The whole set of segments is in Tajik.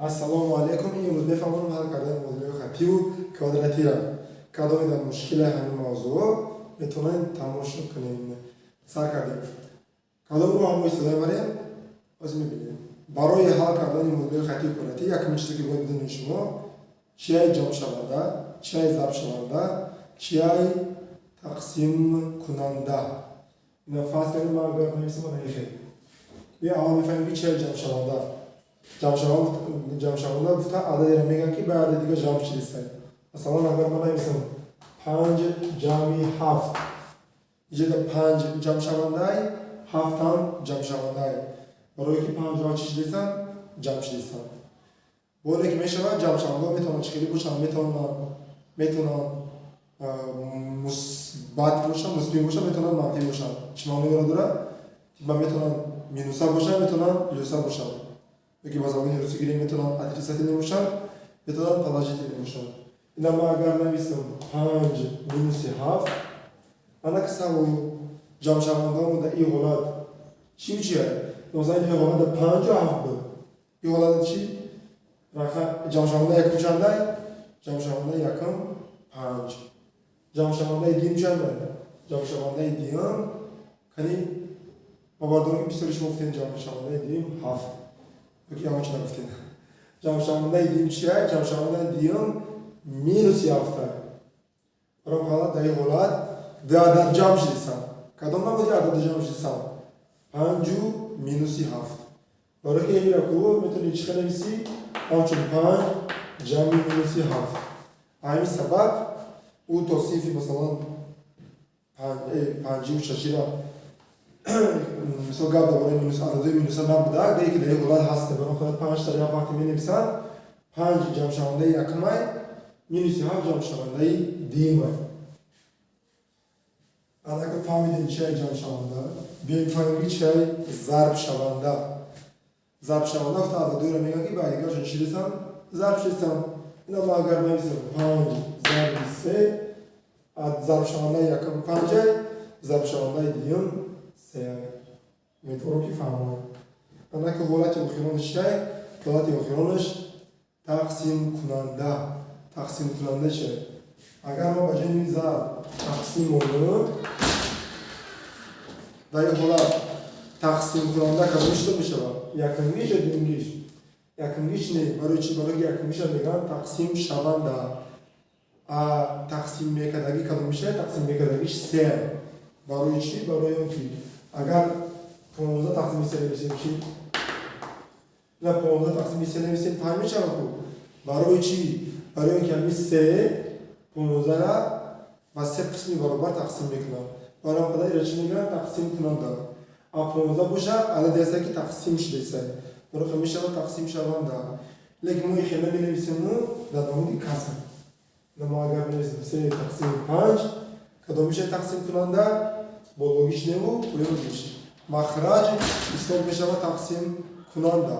Ассалому алайкум. Имрӯз мефаҳмонам ҳал кардани муодилаҳои хаттиву квадратира. Кадоме дар мушкилаи ҳамин мавзӯъ метавонед тамошо кунед. Сар кардем. Кадом роҳ мо истифода мебарем? Ҳозир мебинем. Барои ҳал кардани муодилаҳои хаттиву квадратӣ якумин чизе ки бояд бидонед шумо, чияй ҷамъшаванда, чияй зарбшаванда, чияй тақсимкунанда. Ина фарз кардем, ман агар нависам, ана хел. Бия, аввал мефаҳмем, ки чияй ҷамъшаванда. Ҷамъшаванда гуфта ададеро мегӯянд, ки ба адади дигар ҷамъ шидистай. Масалан, агар ман нависам панҷ ҷамъи ҳафт, иҷода панҷ ҷамъшавандай, ҳафтам ҷамъшавандай. Барое ки панҷ ҳафт чӣ шидисанд? Ҷамъ шидисанд. Боре ки мешавад, ҷамъшавандаҳо метавонанд чӣ хеле бошанд? Метавонанд мусбат бошанд, мусбӣ бошанд, метавонанд манфӣ бошанд. Чӣ маъноеро дорад? Типа метавонанд минуса бошанд, метавонанд плюса бошанд. Ёки ба забони русӣ гирем, метавонанд отрицательный бошанд, метавонанд положительный бошанд. Ина ман агар нависам панҷ минуси ҳафт, ана ки савол, ҷамъшавандаҳо дар ин ҳолат чӣ чия? Масалан, ин ҳолат панҷу ҳафт буд. Ин ҳолат чӣ? Ҷамъшавандаи якум чандай? Ҷамъшавандаи якум панҷ. Ҷамъшавандаи дуюм чандай? Ҷамъшавандаи дуюм кани ма бардорам, ки бисёри шумо гуфтем ҷамъшавандаи дуюм ҳафт. Ёки ягон чи нагуфтем. Ҷамъшавандаи дуюм чия? Ҷамъшавандаи дуюм минуси ҳафта. Баром ҳолат, дар ин ҳолат ду адад ҷамъ шидисанд. Кадом намуди адади ҷамъ шидисанд? Панҷу минуси ҳафт. Барои ки ин яку метавонӣ чӣ хел нависӣ? Ҳамчун панҷ ҷамъи минуси ҳафт. Ҳамин сабаб ӯ то синфи, масалан, панҷиву шашира, мисол, гап дар бораи минус, ададҳои минуса набуда, гае ки дар ин ҳолат ҳаст. Барои ҳолат панҷ тариқ вақте менависанд, панҷ ҷамъшавандаи якумай, минуси ҳафт ҷамъшавандаи дуюмай. Анака фаҳмидем чиай ҷамъшаванда, биёем фаҳмем, ки чиай зарбшаванда. Зарбшаванда гуфта ададҳоеро мегӯянд, ки ба якдигаршон чӣ ресанд? Зарб шидисанд. Ина ма агар нависам панҷ зарби се, зарбшавандаи якум панҷай, зарбшавандаи дуюм се. Умедворам, ки фаҳмонам. Анака ҳолати охиронаш чиай? Ҳолати охиронаш тақсимкунанда. Тақсимкунанда чиай? Агар мо ба ҷои зарб тақсим монем, дар ин ҳолат тақсимкунанда кадом ҳисоб мешавад? Якумгиш ё дуюмгиш? Якумгиш не. Барои чӣ? Барои ки якумгиша мегӯянд тақсимшаванда. А тақсим мекардагӣ кадом мешавад? Тақсим мекардагиш се. Барои чӣ? Барои он ки агар 15 тақсими се нависем, чӣ? На, 15 тақсими се нависем, панҷ мешавад ку. Барои чӣ? Барои он ки ҳамин се 15-ра ба се қисми баробар тақсим мекунад. Барои он қадар ира чӣ мегӯянд? Тақсимкунанда. А 15 боша, ададе ҳаста, ки тақсим шудааст. Барои мешавад тақсимшаванда. Лекин мо хела менависему дар намуди каср. Мо агар менависем се тақсими панҷ, кадом мешавад тақсимкунанда? Бо логиш неву поёниш махраҷ ҳисоб мешавад тақсимкунанда.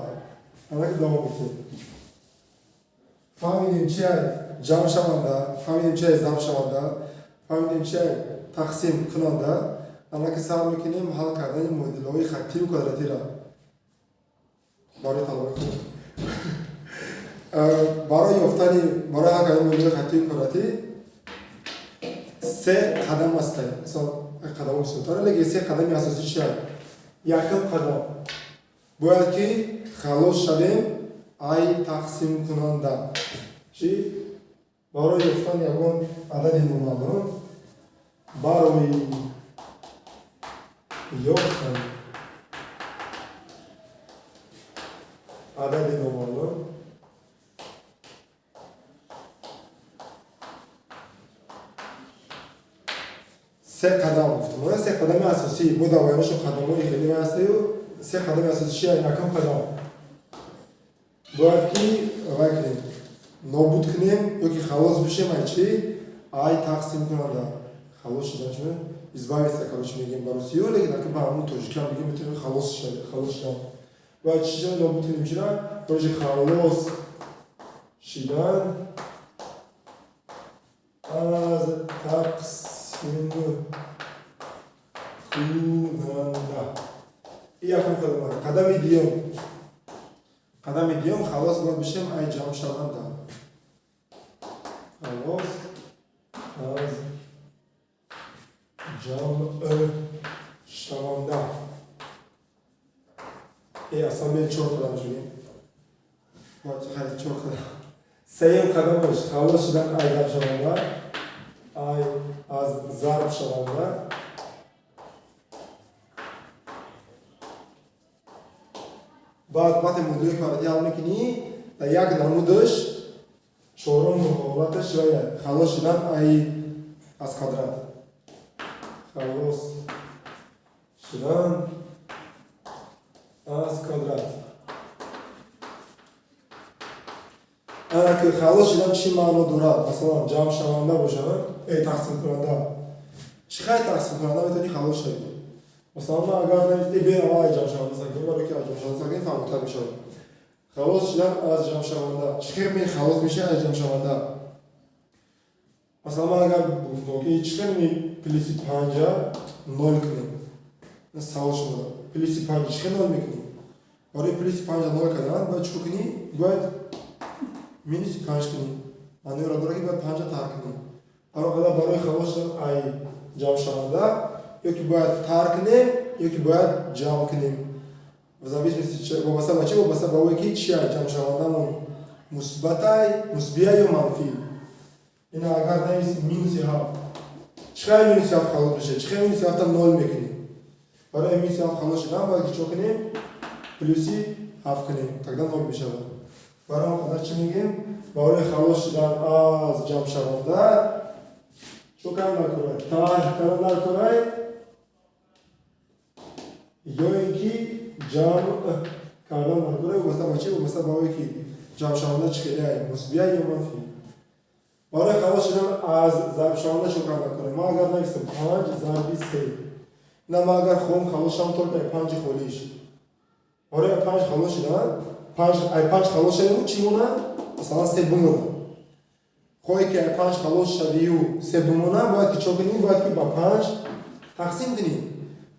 Анаки давом мекунем. Фаҳмидем чиай ҷамъшаванда, фаҳмидем чиай зарбшаванда, фаҳмидем чиай тақсимкунанда. Анаки сар мекунем ҳал кардани муодилаҳои хаттиву квадратира барои талабаи худ. Барои ёфтани, барои ҳал кардани муодилаҳои хаттиву квадратӣ се қадам ҳастай. Мисол, қадамҳо бисёртар, лекин се қадами асосӣ чиа? Якум қадам: бояд ки халос шавем ай тақсимкунанда. Чӣ? Барои ёфтани ягон адади номаълум, барои ёфтани адади номаълум се қадам гуфтам. Се қадами асосӣ бо давоянашон қадамҳои хеле ҳастаю. Се қадами асосӣ чия? Якум қадам: бояд ки вай кунем, нобуд кунем ё ки халос бишем ай чӣ? Ай тақсимкунанда. Халос шудан чӣ? Избавиться, короче, мегем ба русиё, лекин ака ба ҳамун тоҷикиам мегем, метавонем халос шавем, халос шудан. Бояд чӣ шава? Нобуд кунем чира? Короче, халос шидан аз тақсимкунанда. Ин якум қадам. Қадами дуюм: Қадами дуюм: халос бояд бишем ай ҷамъшаванда, халос аз ҷамъшаванда. Аслан бе чор қадам шудем, чор қадам. Сеюм қадамаш: халос шудан ай зарбшаванда, ай аз зарбшаванда. Баъд вақте модулҳои квадратӣ ҳал мекунӣ, дар як намудаш, чорум ҳолаташ вая халос шудан ай аз квадрат, халос шудан аз квадрат. Ана ки халос шудан чӣ маъно дорад? Масалан, ҷамъшаванда бошад, тақсимкунанда, чӣ хай тақсимкунанда метавонӣ халос шавӣ? Масалан, ман агар бе аввал ай ҷамъшаванда сар кунем, барои ки аз ҷамъшаванда сар кунем, фаҳмтар мешавад. Халос шудан аз ҷамъшаванда чӣ хел ме халос мешавӣ аз ҷамъшаванда? Масалан, ман агар гуфтам, ки чӣ хел ми плюси панҷа нол кунем, савол шумо: плюси панҷ чӣ хел нол мекунем? Барои плюси панҷа нол кардан бояд чӣ кунӣ? Бояд минуси панҷ кунӣ. Маъноеро дорад, ки бояд панҷа тарк кунӣ. Барои қадар барои халос шудан ай ҷамъшаванда ё ки бояд тарк кунем, ё ки бояд ҷамъ кунем, в зависимости, вобаста ба чӣ? Вобаста ба ое ки чи ай ҷамъшавандамон, мусбатай, мусбия ё манфӣ. Ина агар нависем минуси ҳафт, чӣ қадр минуси ҳафт халос мешавад? Чӣ қадр минуси ҳафта нол мекунем? Барои минуси ҳафт халос шудан бояд ки чӣ кунем? Плюси ҳафт кунем, тогда нол мешавад. Барои он қадар чӣ мегӯем? Барои халос шудан аз ҷамъшаванда чӣ кардан даркорай? Тарҳ кардан даркорай ё ин ки ҷамъ кардан даркорай, вобаста ба чӣ? Вобаста ба ое ки ҷамъшаванда чӣ хелеай, мусбия ё манфӣ. Барои халос шудан аз зарбшаванда чӣ кардан даркорай? Ман агар нависам панҷ зарби се, ина ман агар хоҳам халос шавам только ай панҷи холиш, барои панҷ халос шудан, панҷ ай панҷ халос шавему, чӣ монад? Масалан, се бимонад. Хоҳе ки ай панҷ халос шавию се бимонад, бояд ки чӣ кунӣ? Бояд ки ба панҷ тақсим кунӣ.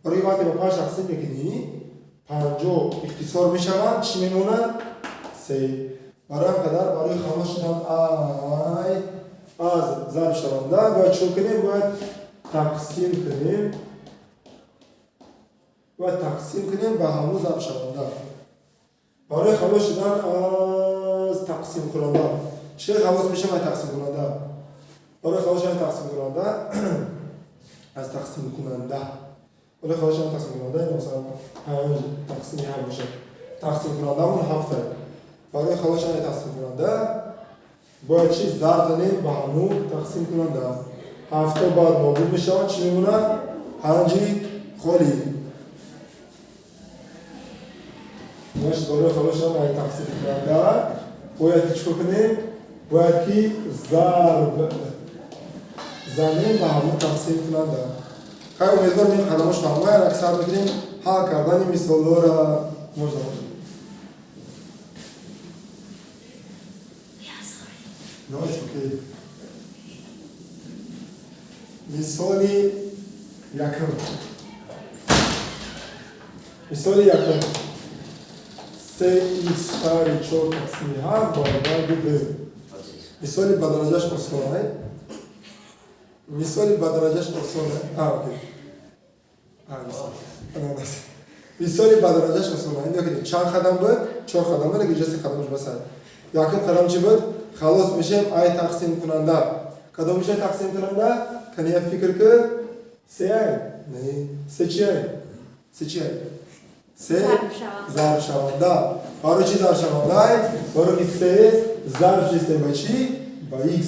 Барои вақте ба панҷ тақсим мекунӣ, панҷо ихтисор мешаванд, чӣ мемонад? Се. Барои ҳам қадар барои халос шудан ай аз зарбшаванда бояд чӣ кунем? Бояд тақсим кунем, бояд тақсим кунем ба ҳамун зарбшаванда. Барои халос шудан аз тақсимкунанда чӣ халос мешавам? Ай тақсимкунанда, барои халос шудан тақсимкунанда, аз тақсимкунанда, барои халос шудан тақсимкунанда, масалан, панҷ тақсими ҳафт бошад, тақсимкунандамон ҳафта. Барои халос шудани тақсимкунанда бояд чӣ? Зарб занем ба ҳамун тақсимкунанда. Ҳафто баъд нобуд мешавад, чӣ мемонад? Панҷи холӣ. Значит, барои халос шудан ай тақсимкунанда бояд ки чӣ кор кунем? Бояд ки зарб занем ба ҳамун тақсимкунанда. Хай, умедворам, ин қадамош фаҳмояд. Аксар мекунем ҳал кардани мисолҳоро. Можно? Yeah, sorry. No, it's okay. Мисоли якум. Мисоли якум. 3x тари 4 тақсими 7 баробар ду д. Мисоли ба дараҷаш осонай. Мисоли ба дараҷаш осонай. А, окей. А, мисол. Ана нас. Мисоли ба дараҷаш осонай. Нигоҳ кунед, чанд қадам буд? Чор қадам буд, лекин се қадамаш басад. Якум қадам чӣ буд? Халос мешем ай тақсимкунанда. Кадом мешавад тақсимкунанда? Кани, як фикр кун. Се ай? Не. Се чи ай? Се чи ай? Се Зарбшаванда. зарбшаванда. Барои чӣ зарбшаванда ай? Барои ки се зарб шисте ба чӣ? Ба x.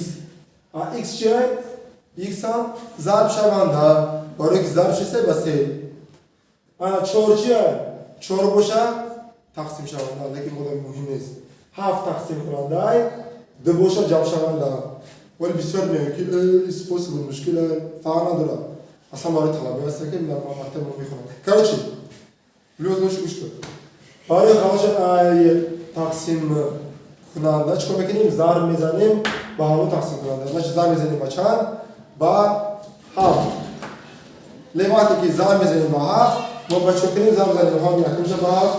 А x чи ай? X ҳам зарбшаванда. Барои ки зарб шисте ба се. Ана чор чи ай? Чор боша тақсимшаванда, лекин одами муҳим нест. Ҳафт тақсимкунанда ай, ду боша ҷамъшаванда. Вале бисёр мегӯянд, ки способ мушкил, фарқ надорад. Аслан барои талабаи ҳастанд, ки дар мактаб мо мехонанд. Короче, плюс ноши гӯш кун. Барои халос ай тақсимкунанда чӣ кор мекунем? Зарб мезанем ба ҳамон тақсимкунанда. Значит, зарб мезанем ба чанд? Ба ҳафт. Ле вақте ки зарб мезанем ба ҳафт, мо ба чӣ кунем? Зарб мезанем ҳам якумша ба ҳафт,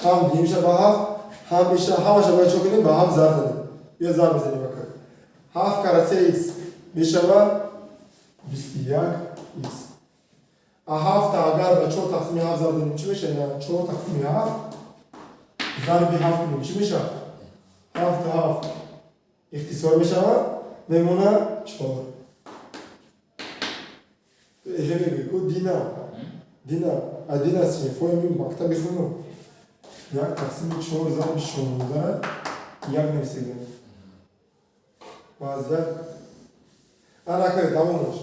ҳам дуюмша ба ҳафт, Ҳам иша ҳамаша бояд чо кунем? Ба ҳафт зарб занем. Биё, зарб мезанем ака. Ҳафт кара се икс мешава 21 икс. А ҳафта агар ба чор тақсими ҳафт зарб занем, чӣ мешава? Ина чор тақсими ҳафт зарби ҳафт кунем, чӣ мешавад? Ҳафту ҳафт ихтисор мешавад, мемона чор. Эҳе, мегӯй ку, Дина, Дина, а Дина синфои мактаби хуну як тақсими чор зарби 16 як нависегем. Вазъият анака давомаш.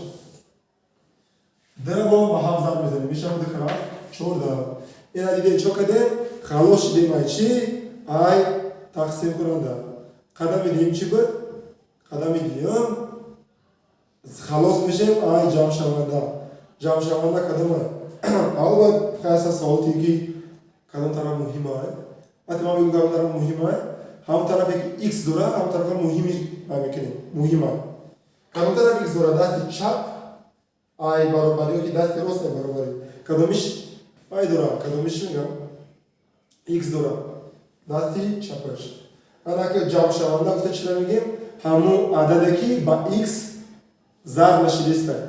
Дра бо ба ҳафт зарб мезанем, мешавад ду кара 14. Ина дидем, чо кардем? Халос шидем. Ай чӣ? Ай тақсим кунанда. Қадами дуюм чӣ буд? Қадами дуюм халос мешем ай ҷамъшаванда. Ҷамъшаванда кадом ай? Аввал бояд қайса саволте ки кадом тараф муҳим ай. Вақте ман мегӯям, кадом тараф муҳим ай, ҳамон тарафе ки икс дора, ҳамон тарафа муҳими мекунем, муҳим ай. Кадом тараф икс дора? Дасти чап ай баробарӣ ё ки дасти рост ай баробарӣ? Кадомиш ай дора? Кадомиш мегам икс дора? Дасти чапаш. Анака ҷамъшаванда гуфта чира мегем? Ҳамун ададе ки ба икс зарб нашидистай.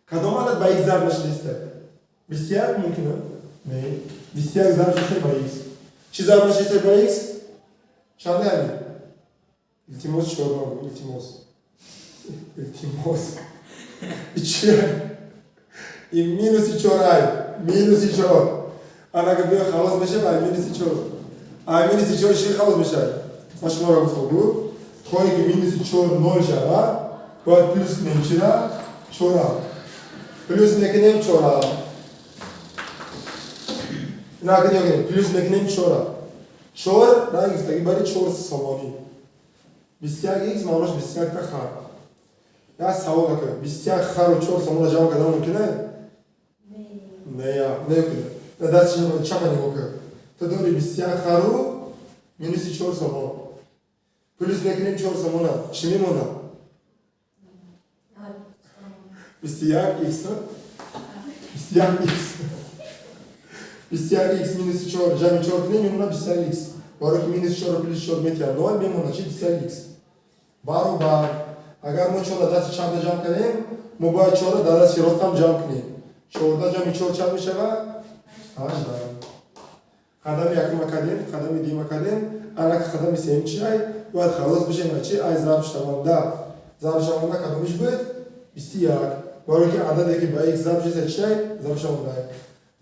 Кадом адад ба икс зарб нашидистай? 21 мумкин? Не, 21 зарб шудистай ба икс. Чӣ зарб нашидистай ба икс? Чанде ами? Илтимос, чор нагӯ, илтимос, илтимос. Чи ин минуси чор ай? Минуси чор. Анака биё, халос мешем ай минуси чор. Ай минуси чор чӣ халос мешавад? Ман шуморо гуфтам, гу хоҳе ки минуси чор нол шавад, бояд плюс кунем. Чира? Чора плюс мекунем, чора накунем, плюс мекунем чора. Чор нагифтаги бари чор сомонӣ. 21 икс маънош 21-та хар. Як савол накунем: 21 хару чор сомона ҷамъ кардан мумкин? Не, не кунем. Дасти чапа нигоҳ кун. Ту дори 21 хару минуси чор сомон. Плюс мекунем чор сомона, чӣ мемонад? 21 икс, 21 икс. 21 икс минуси чор ҷамъи чор кунем, мемонад 21 икс. Барои ки минуси чорро плюси чор метиҳад нол, мемонад чи? 21 икс баробар. Агар мо чорро дасти чапда ҷамъ кардем, мо бояд чорро дар дасти ростам ҷамъ кунем. 14 ҷамъи чор чанд мешавад? 18. Қадами якума кардем, қадами дуюма кардем. Анака қадами сеюм чи ай? Бояд халос бишем чи ай? Зарбшаванда. Зарбшаванда кадомиш буд? 21. Барои ки ададе ки ба икс зарб шида, чи ай? Зарбшаванда.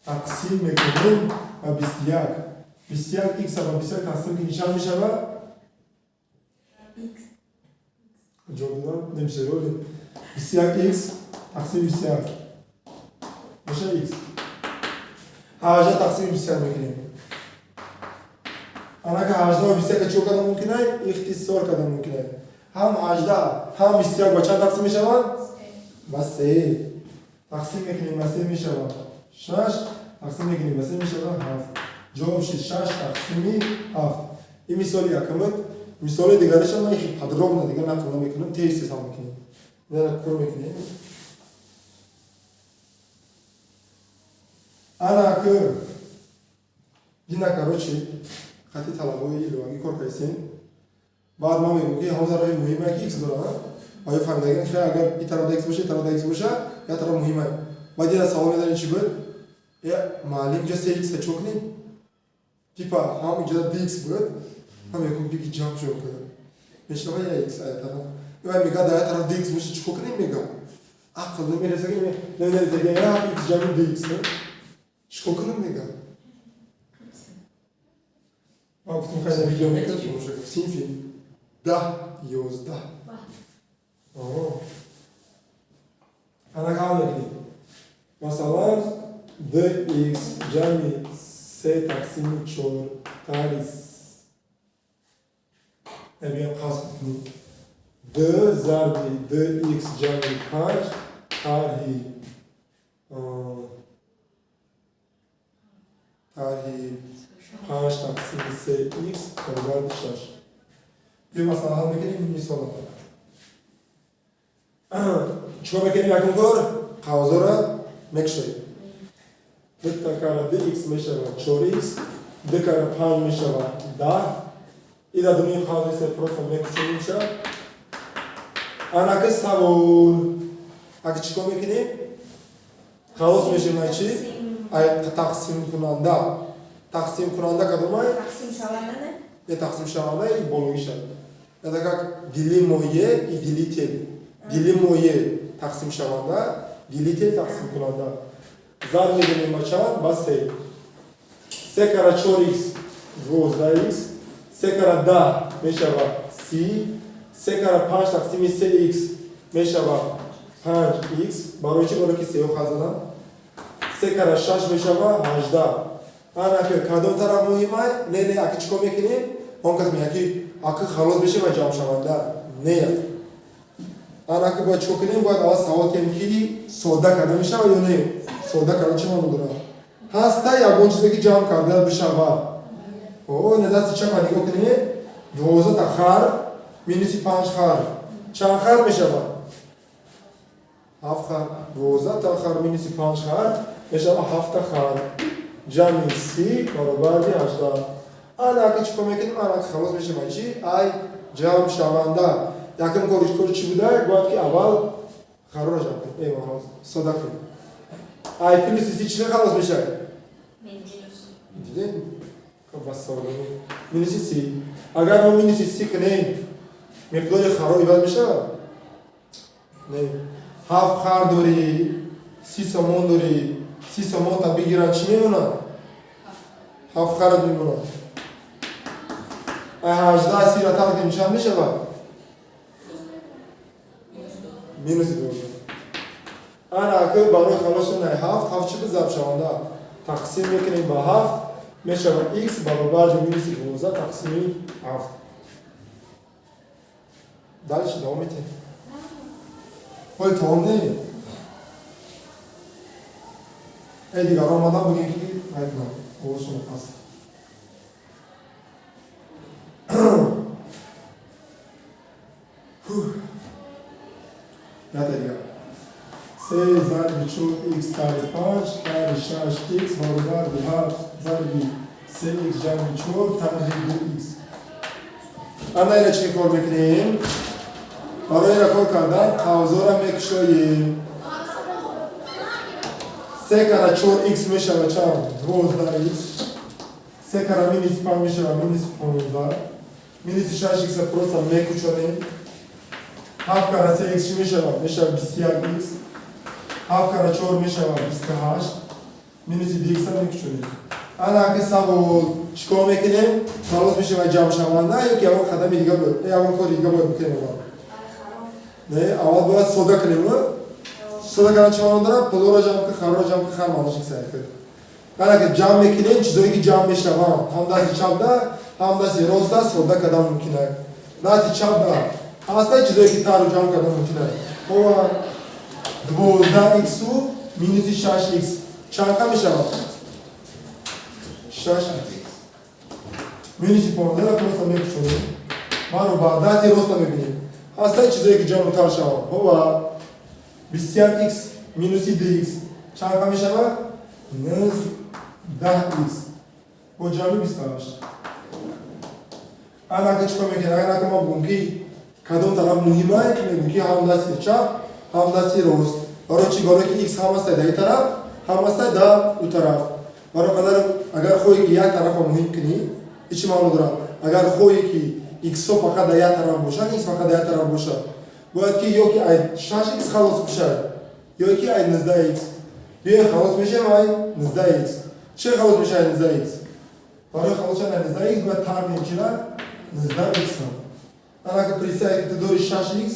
Тақсим мекунем ба 21. 21 икса ба 21 тақсим кунӣ, чанд мешавад? Ҷавоб додам, намешавад. 21 икс тақсими 21 мешавад икс. 18 тақсими 21 мекунем. Анака 18 21 чӣ кардан мумкин ай? Ихтисор кардан мумкин ай. Ҳам 18, ҳам 21 ба чанд тақсим мешаванд? Ба се. Тақсим мекунем ба се, мешавад шаш, тақсим мекунем ба се, мешавад ҳафт. Ҷавоб шид шаш тақсими ҳафт. Ин мисоли якумат. Мисоли дигараша ман ихи подробно дигар нақл намекунам, тез тез ҳал мекунем, инара кор мекунем. Ана ку дина, короче, хати талабои иловагӣ кор кардисем. Баъд ман мегӯм, ки ҳамон тарафи муҳиме ки икс дора. Оё фаҳмидагин? Хе, агар и тарафда икс боша, и тарафда икс боша, як тараф муҳиме. Баъд ина савол медарем, чӣ буд? Э, муаллим, ҷа се икса чо кунем? Типа ҳам иҷода д икс буд. Ман мегӯм, биги ҷамъ шо кунем, мешава я икс ая тараф. Ва мега, дар як тараф д икс боша, чӣ кунем? Мега, ақл намерасаги, намерасаги, як икс ҷамъи д икс чӣ кунем, мега. Ман гуфтам, хайна видео мекард, синфи 10, 11. Ана ҳал мекунем. Масалан, dx ҷамъи се тақсими чор тари биём қасд кунем. D зарби dx ҷамъи панҷ тарҳи панҷ тақсими се икс баробари шаш. Биё, масалан, ҳал мекунем мисола. Чикор мекунем? Якум кор, қавзора мекушоем. Д кара dx мешавад чор икс, д кара панҷ мешавад 10. И дар дуни қавзи просто мекушоимша. Анаки савол. Аки чӣ кор мекунем? Халос мешем ай чӣ? Ай тақсимкунанда. Тақсимкунанда кадомай? Тақсимшаванда не? Не, тақсимшаванда и бологиша. Это как делимое и делитель. Делимое тақсимшаванда, делитель тақсимкунанда. Зарб мезанем ба чанд? Ба се. Се кара чор икс 12 икс, се кара 10 мешава 30, се кара панҷ тақсими се икс мешава 5 икс. Барои чӣ? Барои ки сеё хат задам. Се кара шаш мешава 18. Анаки кадом тараф муҳимай? Не, не, аки чӣ кор мекунем? Он кас мегӯяд ки аки халос мешем ва ҷамъшаванда. Не. Анаки бояд чӣ кор кунем? Бояд аввал савол кунем, ки содда карда мешава ё не? Содда карда чӣ маъно дорад? Ҳаста ягон чизе ки ҷамъ карда бишавад? О, на дасти чапа нигоҳ кунед, 12 та хар минуси панҷ хар чанд хар мешавад? Ҳафт хар. 12 та хар минуси панҷ хар мешавад ҳафта хар. Ҷамъи 30 баробари 18. Ана аки чӣ кор мекунем? Ана аки халос мешавад чӣ? Ай ҷамъшаванда. Якум кори кор чӣ буда? Бояд ки аввал хароро ҷамъ кунем. Содда кунем. Ай плюси 30 чӣ халос мешавад? Минус. Дидем? Минуси 30. Агар мо минуси 30 кунем, миқдори харо иваз мешавад? Не. Ҳафт хар дорӣ, 30 сомон дорӣ, 30 сомонта бигиранд, чӣ мемонад? Ҳафт харат мемонад. Ай 18 сира тарк кунем, чанд мешавад? Минуси 12. Ана аки барои халос шудан ай ҳафт, ҳафт чӣ буд? Зарбшаванда. Тақсим мекунем ба ҳафт, мешавад икс баробари минуси 12 тақсими ҳафт. Дальше давом метем. Ҳоли тамом не? Эй, дигарон омадан, бигем ки вай кунам. Овозшон паст. Ята дигар. Се зарби чор икс тари панҷ тари шаш икс баробари ҳафт зарби се икс ҷамъи чор тари ду икс. Ана ина чӣ кор мекунем? Барои ина кор кардан қавзора мекушоем. Се кара чор икс мешава чанд? 12 икс. Се кара минус панҷ мешава минус 15. Минуси шаш икса просто мекучонем. Ҳафт кара се икс чӣ мешава? Мешава 21 икс. Ҳафт кара чор мешава 28. Минуси ду икса мекучонем. Ана аки савол, чӣ кор мекунем? Халос мешава ҷамъшаванда ё ки ягон қадами дига бояд, ягон кори дига бояд бикунем аввал? Не, аввал бояд содда кунем. Содда кардан чӣ маъно дорад? Пулоро ҷамъ кун, харро ҷамъ кун, хар маънош икса кун. Ана ки ҷамъ мекунем, чизое ки ҷамъ мешаванд, ҳам дасти чапда, ҳам дасти ростда содда кардан мумкин аст. Дасти чапда ҳастаи чизое ки тару ҷамъ кардан мумкин аст. Ова 12 иксу минуси шаш икс чанд қа мешавад? Шаш икс. Минуси 15 просто мекушонем. Баробар дасти роста мебинем. Ҳастаи чизое ки ҷамъутар шаванд. Ова 21 икс минуси ду икс чанд қа мешавад? 19 икс. Бо ҷамъи 28. Анака чӣ кор мекунем? Агар нака мо бигӯм ки кадом тараф муҳим аст, мегӯм ки ҳам дасти чап, ҳам дасти рост. Барои чӣ? Барои ки икс ҳам ҳастай дар ин тараф, ҳам ҳастай дар ӯ тараф. Барои қадар агар хоҳӣ ки як тарафро муҳим кунӣ, ин чӣ маъно дорад? Агар хоҳӣ ки иксҳо фақат дар як тараф бошанд, икс фақат дар як тараф бошад, бояд ки ё ки ай шаш икс халос бишавад, ё ки ай 19 икс. Биёед, халос мешавем ай 19 икс. Чӣ халос мешавад ай 19 икс? Барои халос шудан ай 19 икс бояд тарҳ чира? 19 икс. Анака представь, ки ту дори шаш икс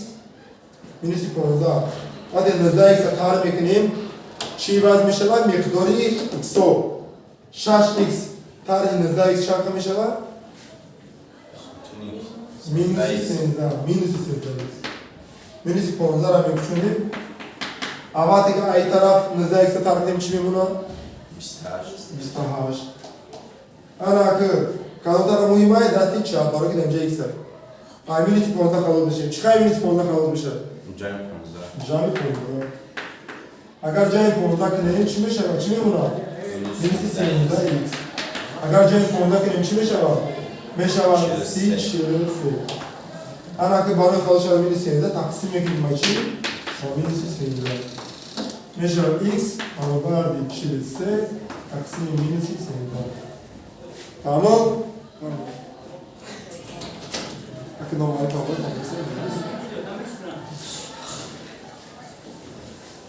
минуси 15. Вақте 19 икса тарҳ мекунем, чӣ иваз мешавад? Миқдори иксо. Шаш икс тарҳи 19 икс чанд қа мешавад? Минуси 13, минуси 13 икс. Минуси 15-ро мекушонем. А вақте ки ай тараф 19 икса тарҳ кунем, чӣ мемонад? 28. 28. Ана ки кадом тараф муҳим аст? Дасти чап, барои ки дар инҷа икс аст. Ай минуси 15 халос мешавем. Чӣ қадр минуси 15 халос мешавад? Ҷамъи 15. Ҷамъи 15. Агар ҷамъи 15 кунем, чӣ мешавад? Чӣ мемонад? Минуси 13 икс. Агар ҷамъи 15 кунем, чӣ мешавад? Мешавад 30 43. Ана ки барои халос шава минус 13 тақсим мекунем ба чӣ? Ба минуси 13. Мешавад x баробари 43 тақсими минуси 13. Фаҳмон? Аки номаи тамом.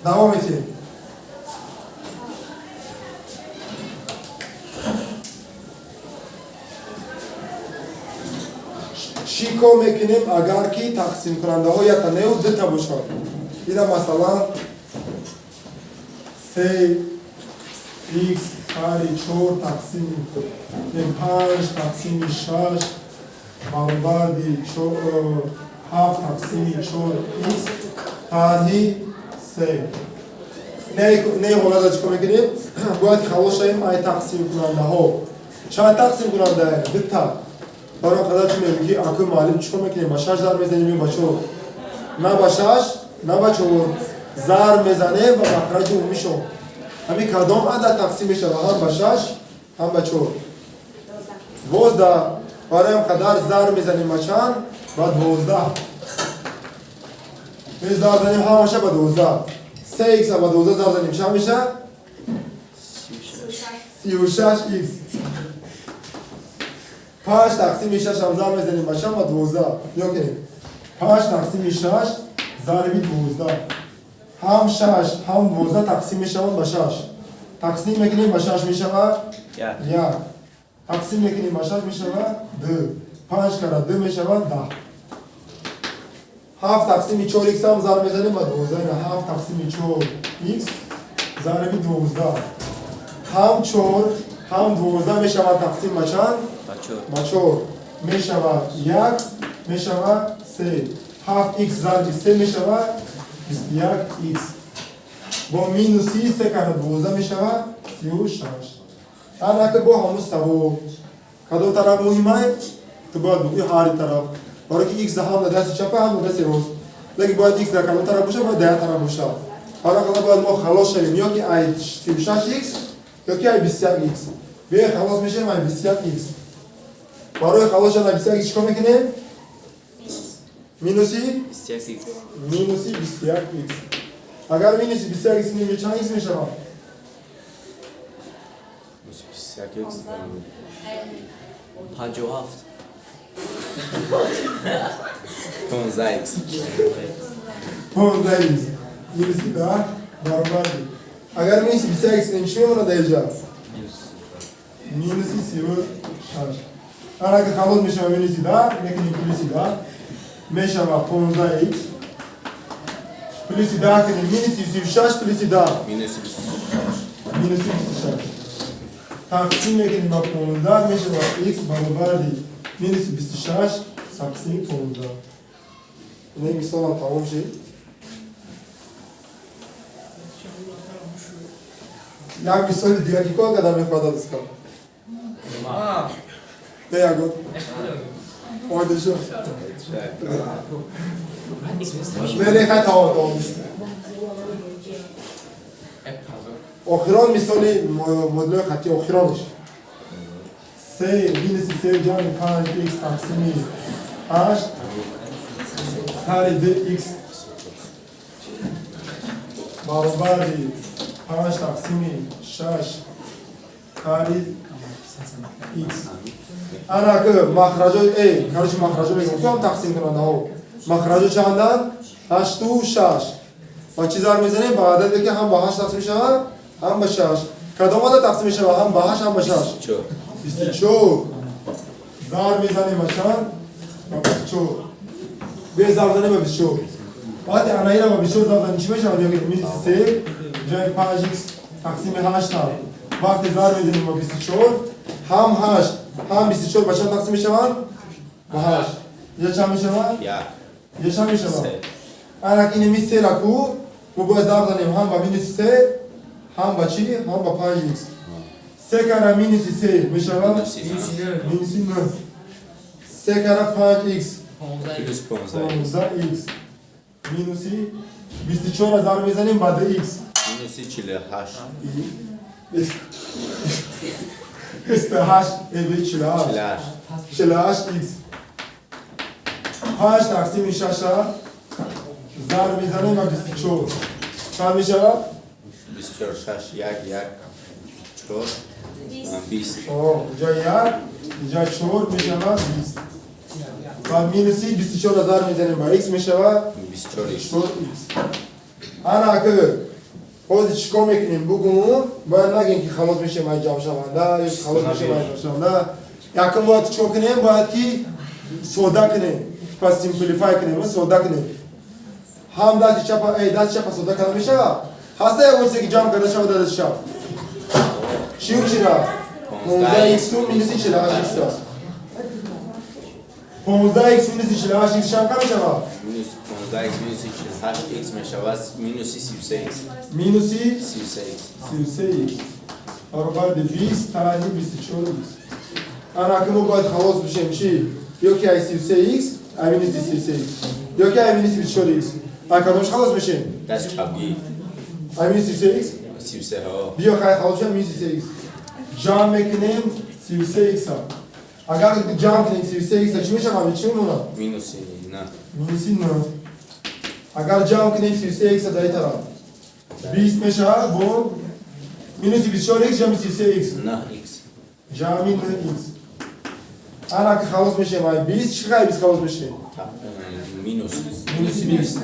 Давом етем. Чӣ кор мекунем, агар ки тақсимкунандаҳо якта неу дута бошанд? Ина масалан се икс тари чор тақсими панҷ тақсими шаш баробари ҳафт тақсими чор икс тари се. Не ҳолата чӣ кор мекунем? Бояд халос шавем ай тақсимкунандаҳо. Чанд тақсимкунанда? Дута. Барои қадар чӣ мегӯ ки аку муаллим чӣ кор мекунем? Ба шаш зарб мезанем ё ба чор? На ба шаш, на ба чор. Зарб мезанем ба махраҷи умумишон. Ҳамин кадом адад тақсим мешавад ҳам ба шаш, ҳам ба чор? 12. Барои ҳам қадар зарб мезанем ба чанд? Ба 12. Зарб занем ҳамаша ба 12. Се икс ба 12 зарб занем чанд мешавад? 36 икс. Панҷ тақсими шаш ҳам зарб мезанем ба чанд? Ба 12. Ё кунем. Панҷ тақсими шаш зарби 12. Ҳам шаш, ҳам 12 тақсим мешаванд ба шаш. Тақсим мекунем ба шаш мешавад? Як. Тақсим мекунем ба шаш мешавад? Ду. Панҷ кара ду мешавад 10. Ҳафт тақсими чор икс ҳам зарб мезанем ба 12. Ина ҳафт тақсими чор икс зарби 12. Ҳам чор, ҳам 12 мешавад тақсим ба чанд? Ба чор. Мешавад як, мешавад се. Ҳафт икс зарби се мешавад 21 икс. Бо минуси се кара 12 мешавад 36. Анака бо ҳамун савол. Кадом тараф муҳимай? Ту бояд бугӯи ҳари тараф. Барои ки икс ҳам дар дасти чапа, ҳам дар дасти рост. Лекин бояд икс дар кадом тараф бошад? Бояд дар як тараф бошад. Барои қадар бояд мо халос шавем ё ки ай 36 икс, ё ки ай 21 икс. Биёед халос мешавем ай 21 икс. Барои халос шудан ай 21 икс чӣ кор мекунем? Минуси? 21 икс. Минуси 21 икс. Агар минуси 21 икс кунем, чанд икс мешавад? Минуси 21 икс. 57. 15 икс. 15 икс. Минуси 10 баробар. Агар минуси 21 икс кунем, чӣ мемонад дар инҷа? Минуси 36. Ана ки халос мешавад минуси 10, мекунем плюси 10. Мешавад 15 икс. Плюси 10 кунем минуси 36 плюси 10. Минуси 26. Минуси 26. Тақсим мекунем ба 15 мешавад икс баробари минуси 26 тақсими 15. Ин мисолам тамом шид. Як мисоли дигар ки кор карда мехоҳад адискам? Не, ягон. Омода шуд. Не, не, хай тамом, тамом. Охирон мисоли модулҳои хаттӣ охиронаш. Се минуси се ҷамъи панҷ икс тақсими ҳашт тари ду икс баробари панҷ тақсими шаш тари икс. Ана ки махраҷо, короче махраҷо мегӯям, кам тақсимкунандаҳо. Махраҷо чанданд? Ҳашту шаш. Ба чӣ зарб мезанем? Ба ададе ки ҳам ба ҳашт тақсим мешавад, ҳам ба шаш. Кадом адад тақсим мешавад? Ҳам ба ҳашт, ҳам ба шаш. 24. Зарб мезанем ба чанд? Ба 24. Бе зарб занем ба 24. Вақте анаира ба 24 зарб занем чӣ мешавад? Ё минуси се ҷои панҷ икс тақсими ҳашт ҳам. Вақте зарб мезанем ба 24, ҳам ҳашт, ҳам 24 ба чанд тақсим мешаванд? Ба ҳашт. Инҷа чанд мешавад? Як. Инҷа чанд мешавад? Се. Ана ки инами се ра ку, мо бояд зарб занем ҳам ба минуси се, ҳам ба чӣ? Ҳам ба панҷ икс. Се кара минуси се мешавад? Минуси нӯҳ. Се кара панҷ икс. Плюс понздаҳ. Понздаҳ икс. Минуси 24 зарб мезанем ба ду икс. Минуси 48. 28, 48. 48. 48 икс. 5 тақсими 6 зарб мезанем ба 24. Чанд мешавад? 24, 6, 1, 1, 4, 20. О, инҷа 1, инҷа 4 мешавад 20. Ва минуси 24 зарб мезанем ба х мешавад 24 икс. 4 х. Ана ака, ҳозир чӣ кор мекунем, бугун бояд нагем, ки халос мешем ай ҷамъшаванда ё халос мешем ай ҷамъшаванда. Якум бояд чӣ кор кунем? Бояд ки сода кунем, пас simplify кунем, сода кунем. Ҳам дасти чапа, эй, дасти чапа сода карда мешавад? Ҳаста ягон чизе, ки ҷамъ карда шавад дар дасти чап? Чиу чира? 15 иксу минуси 48 икс аст. 15 икс минуси 48 икс чанд мешавад? Минус 15 икс минус 48 икс мешавад минуси 33 икс. Минуси 33 икс. 33 икс баробар 20 тарҳи 24 икс. Ана, ки мо бояд халос бишем чӣ? Ё ки ай 33 икс, ай минуси 33 икс, ё ки ай минуси 24 икс. Ай кадомш халос мешем? Даст чапгӣ. Ай минуси 33 икс? 33 ҳо. Биё, хай, халос шем минуси 33 икс. Ҷамъ мекунем 33 икс. Агар ҷамъ кунем 33 икс, чӣ мешавад? Чӣ мемонад? Минуси на. Минуси 9. Агар ҷамъ кунем 33 икс, дар ин тараф 20 мешавад бо минуси 24 икс ҷамъи 33 икс. 9 икс. Ҷамъи 9 икс. Ана, ки халос мешем ай 20, чӣ қадр 20 халос мешем? Минус. Минуси 20.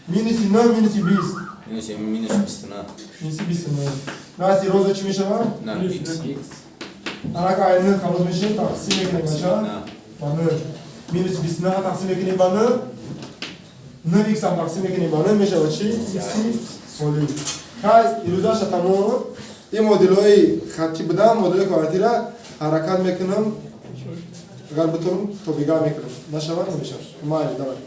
Минуси 9 минуси 20. Минуси минус 29. Минуси 29. Насти роза чӣ мешавад? 9 икс. Ана, ки ай 9 халос мешем, тақсим мекунем бача На. ба 9. Минуси 29 тақсим мекунем ба 9. 9 икс ҳам тақсим мекунем ба 9, мешавад чӣ? Икси холӣ. Хай, ирӯзаша тамом. Ин моделҳои хаттӣ будан, моделҳои квадратира ҳаракат мекунам. Агар битонам, то бигар мекунам. Нашавад, намешавад. Майли, давай.